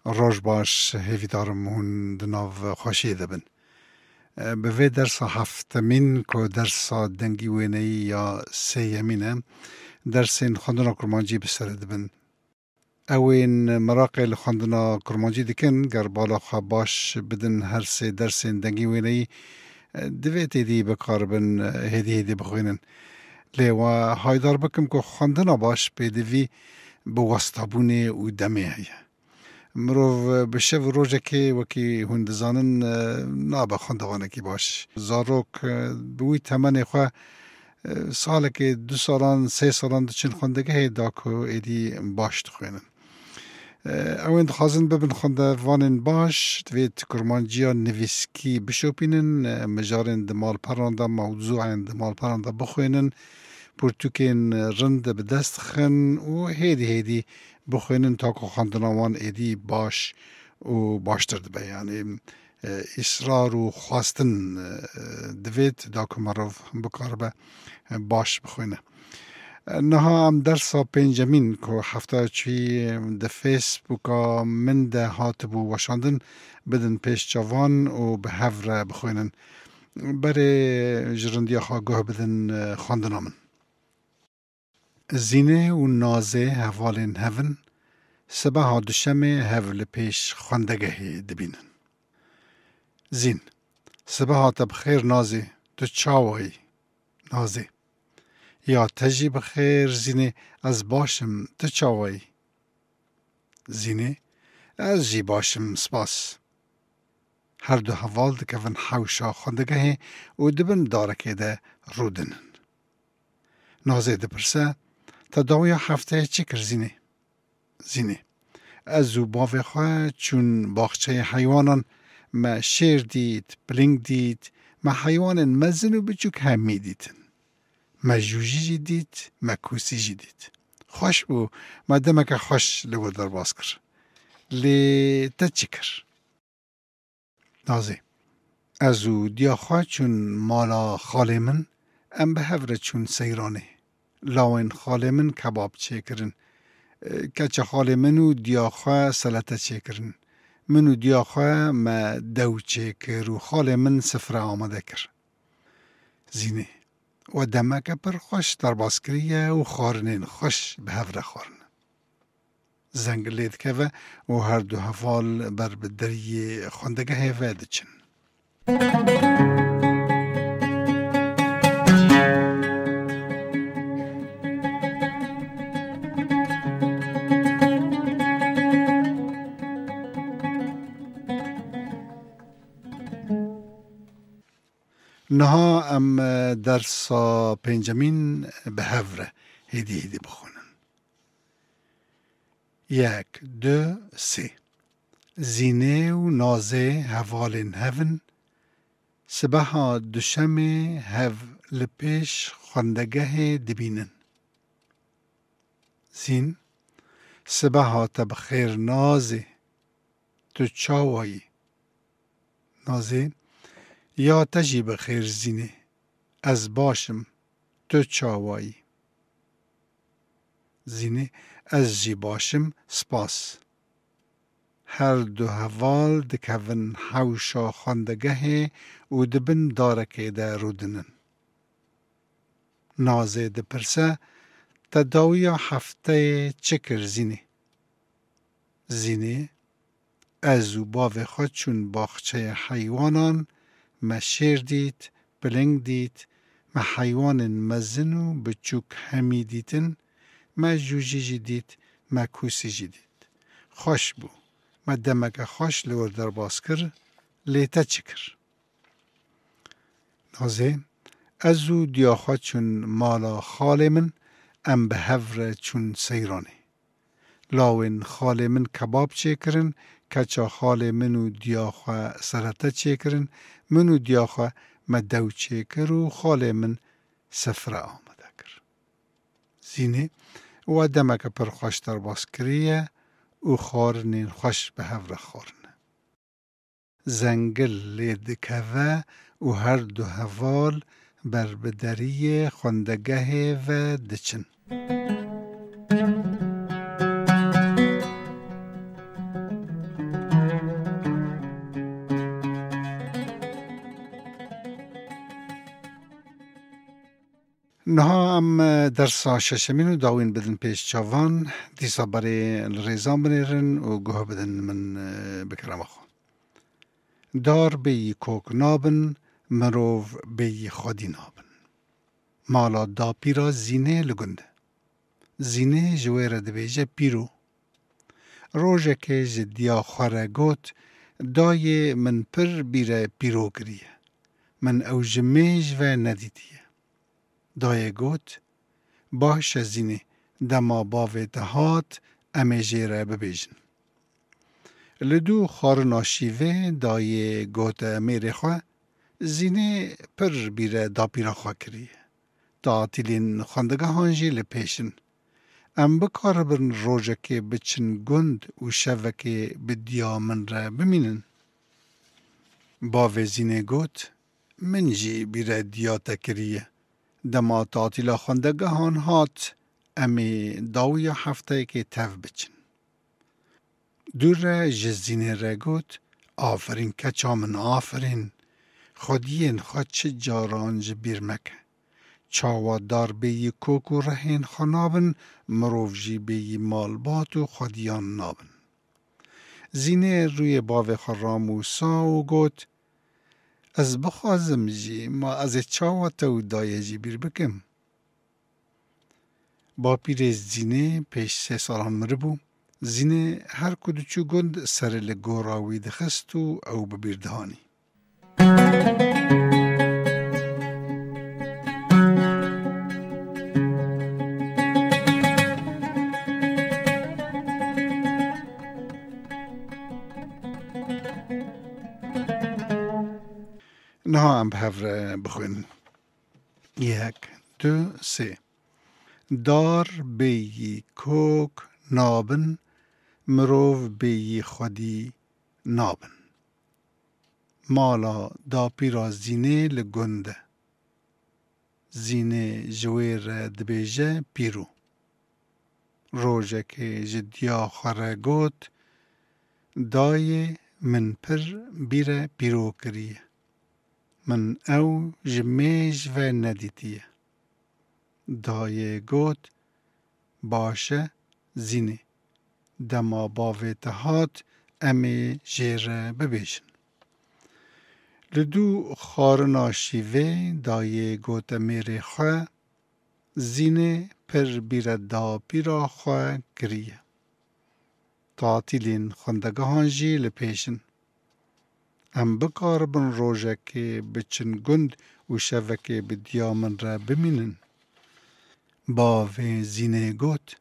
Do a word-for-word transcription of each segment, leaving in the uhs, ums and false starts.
Roj baş, hêvîdarim hûn di nav xweşiyê de bin. Bi vê dersa heftemîn ku dersa dengî wêneyî ya sêyemîn e, dersên xwendina kurmancî bi ser dibin. Ew ên meraqê li xwendina kurmancî dikin, ger bala xwe baş bidin her sê dersên dengî wêneyî, divê têdî bikaribin hêdî hêdî bixwînin. Lê we haydar bikim ku xwendina baş pêdivî bi westabûnê û demê heye. Mirov bi şev û rojekê, wekî hûn dizanin, nabe xwendevanekî baş. Zarok bi wî temenê xwe salekê du salan, sê salan diçin xwendegehê da ku êdî baş dixwînin. Ew ên dixwazin bibin xwendevanên baş, divê di kurmanciya nivîskî bişopînin, mijarên di malperan de, mewzûeyên di malperan de bixwînin, pirtûkên rind bi dest xin û hêdî hêdî bixwînin ta ku xwendina wan êdî baş û baştir dibe. Yanî, e, îsrar û xwestin, e, divêt da ku merov bikaribe, e, baş bixwîne. E, niha em dersa pêncemîn ku hefta çûyî di Facebooka min de hatibû weşandin, bidin pêş çavan û bi hev re bixwînin. Berê ji rindiya xwe guh bidin, e, xwendina min. Zînê û Nazê hevalên hev in, sibeha duşemê hev li pêş xwendegehê dibînin. Zîn, sibeha te bi xêr Nazê, tu çawa yî? Nazê, ya te jî bi xêr Zînê, ez baş im, tu çawa yî? Zînê, ez jî baş im, spas. Her du heval dikevin hewşa xwendegehê û di bin darekê de rûdinin. Nazê dipirse, te dawiya hefteyê çi kir Zînê? Zînê, ez û bavê xwe çûn baxçeyê heywanan, me şêr dît, piling dît, me heywanên mezin û biçûk hemî dîtin. Me jûjî jî dît, me kûsî jî dît. Xweş bû, me demeke xweş li wir derbas kir. Lê te çi kir? Nazê, ez û diya xwe çûn mala xalê min, em bi hev re çûn seyranê. Lawên xalê min kebab çêkirin. Keça xalê min û diya xwe selete çêkirin. Min û diya xwe me dew çêkir û xalê min sifre amade kir. Zînê, we demeke pir xweş derbas kiriye û xwarinên xweş bi hev re xwarine. Zengil lê dikeve û her du heval ber bi deriyê xwendegehê ve diçin. Niha em, e, dersa pêncemîn bi hev re hêdî hêdî bixwînin. Yek, du, sê. Zînê û Nazê hevalên hev in, sibeha duşemê hev li pêş xwendegehê dibînin. Zîn, sibeha te bi xêr Nazê. Tu çawa yî? Nazê, ya te jî bi xêr Zînê. Ez baş im. Tu çawa yî? Zînê, ez jî baş im, spas. Her du heval dikevin hewşa xwendegehê û di bin darekê de rûdinin. Nazê dipirse, te dawiya hefteyê çi kir Zînê? Zînê, ez û bavê xwe çûn baxçeya heywanan, me şêr dît, piling dît, me heywanên mezin û biçûk hemî dîtin, me jûjî jî dît, me kûsî jî dît. Xweş bû. Me demeke xweş li wir derbas kir, lê te çi kir? Nazê, ez û diya xwe çûn mala xalê min, em bi hev re çûn seyranê. Lawên xalê min kebab çêkirin, keça xalê min û diya xwe serete çêkirin, min û diya xwe me dew çêkir û xalê min sifre amade kir. Zînê, we demeke pir xweş derbas kiriye û xwarinên xweş bi hev re xwarine. Zengil lê dikeve û her du heval ber bi deriyê xwendegehê ve diçin. Niha em, e, dersa şeşemîn û dawîn bidin pêş çavan. Dîsa berê li rêzan binêrin û guh bidin min, e, bi kerema xwe. Dar bêyî kok nabin, mirov bêyî xwedî nabin. Mala dapîra Zînê li gund e. Zînê ji wê re dibêje pîro. Rojekê ji diya xwe re got, dayê min pir bîre pîro kiriye. Min ew ji mêj ve nedîtiye. Dayê got, baş e Zînê, dema bavê te hat, em ê jê re bibêjin. Li dû xwarina şîvê dayê gote mêrê xwe, Zînê pir bîre dapîra xwe kiriye. Tatîlên xwendegehan jî li pêş in. Em bikaribin rojekê biçin gund û şevekê bi diya min re bimînin. Bavê Zînê got, min jî bîre diya te kiriye. Dema tatîla xwendegehan hat, em ê dawiya hefteyekê tev biçin. Dûre ji Zînê re got, aferîn keça min, aferîn. Xwediyên xwe çi caran ji bîr meke. Çawa dar bêyî kok û rehên xwe nabin, mirov jî bêyî malbat û xwediyan nabin. Zînê rûyê bavê xwe ramûsa û got, ez bixwazim jî, ma ez ê çawa te û dayê jî bîr bikim? Bapîrê Zînê pêş sê salan miribû. Zînê her ku diçû gund serê li gora wî dixist û ew bi bîr dihanî. Niha em bi hev re bixwînin. Yek, du, sê. Dar bêyî kok nabin, mirov bêyî xwedî nabin. Mala dapîra Zînê li gund e. Zînê ji wê re dibêje pîro. Rojekê ji diya xwe re got, dayê min pir bîre pîro kiriye. Min ew ji mêj ve nedîtiye. Dayê got, baş e, Zînê. Dema bavê te hat, em ê jê re bibêjin. Li dû xwarina şîvê dayê gote mêrê xwe, Zînê pir bîre dapîra xwe kiriye. Tatîlên xwendegehan jî li pêş in. Em bikaribin rojekê biçin gund û şevekê bi diya min re bimînin. Bavê Zînê got,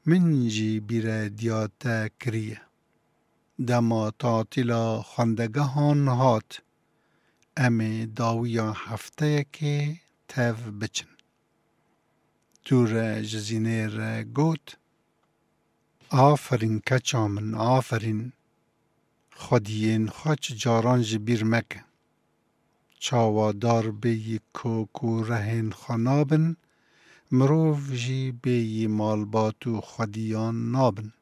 min jî bîre diya te kiriye. Dema tatîla xwendegehan hat, em ê dawiya hefteyekê tev biçin. Dûre ji Zînê re got, aferîn keça min, aferîn. Xwediyên xwe çi caran ji bîr meke. Çawa dar bêyî kok û rehên xwe nabin, mirov jî bêyî malbat û xwediyan nabin.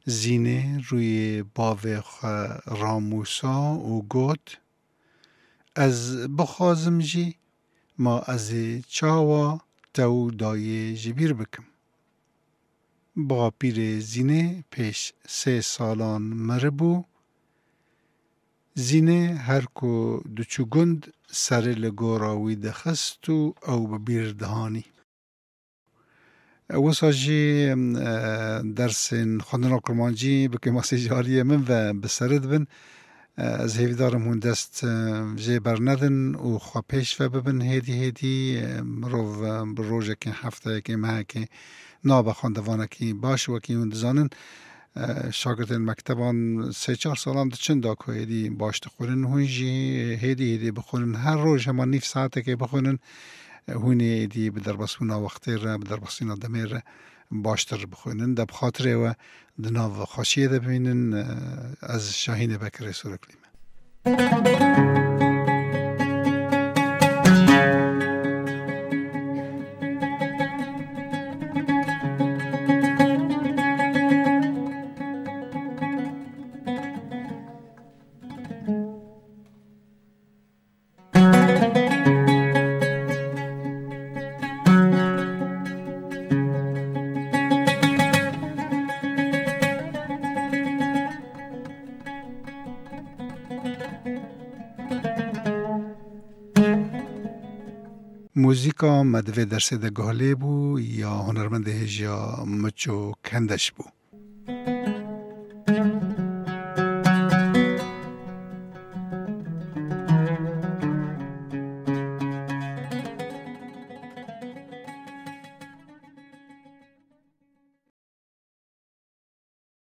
Zînê rûyê bavê xwe ramûsa û got, ez bixwazim jî, ma ez ê çawa te û dayê ji bîr bikim? Bapîrê Zînê pêş sê salan miribû. Zînê her ku diçû gund, serê li gora wî dixist û ew bi bîr dihanî. Wisa jî, e, dersên xwendina kurmancî bi kêmasê ji aliyê min ve bi sere dibin. E, ez hêvîdar im hûn dest, e, jê bernedin û xwe pêş ve bibin hêdî hêdî. E, mirov, e, bi rojekê, hefteyekê, mehekê nabe xwendevanekî baş, wekî hûn dizanin. E, şagirtên mekteban sê çar salan diçin da ku êdî baş dixwînin, hûn jî hêdî hêdî bixwînin. Her roj hema nîv saetekê bixwînin. E, hûn ê êdî bi derbasbûna wextê re, bi derbasbûna demê re baştir bixwînin. De bi xatirê we di nav xweşiyê de bimînin. E, ez Şahînê Bekirê Sûriklî me. Muzîka me di vê dersê de guh lê bû ya hunermendê hêja Miço Kendeş bû.